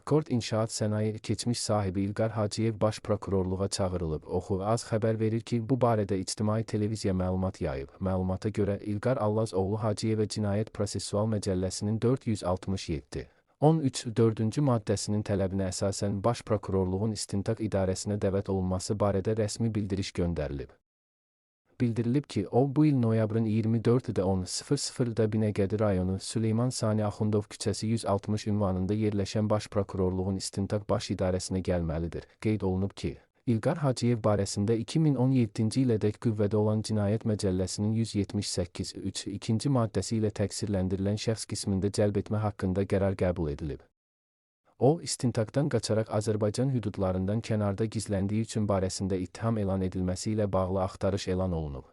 Akkord İnşaat Sənaye keçmiş sahibi İlqar Hacıyev baş prokurorluğa çağırılıb. Oxu Az xəbər verir ki, bu barədə ictimai televiziya məlumat yayıb. Məlumata görə İlqar Allaz oğlu Hacıyevə Cinayət Prosessual Məcəlləsinin 467 13 4-cü maddəsinin tələbinə əsasən Baş Prokurorluğun İstintaq İdarəsinə dəvət olunması barədə rəsmi bildiriş göndərilib. Bildirilib ki, o bu il noyabrın 24-də 10:00-da Binəqədi rayonu Süleyman Sani Axundov küçəsi 160 ünvanında yerləşən Baş Prokurorluğun İstintaq Baş İdarəsinə gəlməlidir. Qeyd olunub ki, İlqar Hacıyev barəsində 2017-ci ilədək qüvvədə olan Cinayət Məcəlləsinin 178.3 ikinci maddəsi ilə təqsirləndirilən şəxs qismində cəlb etmə haqqında qərar qəbul edilib. O, istintaqdan qaçaraq Azərbaycan hüdudlarından kənarda gizləndiyi üçün barəsində ittiham elan edilməsi ilə bağlı axtarış elan olunub.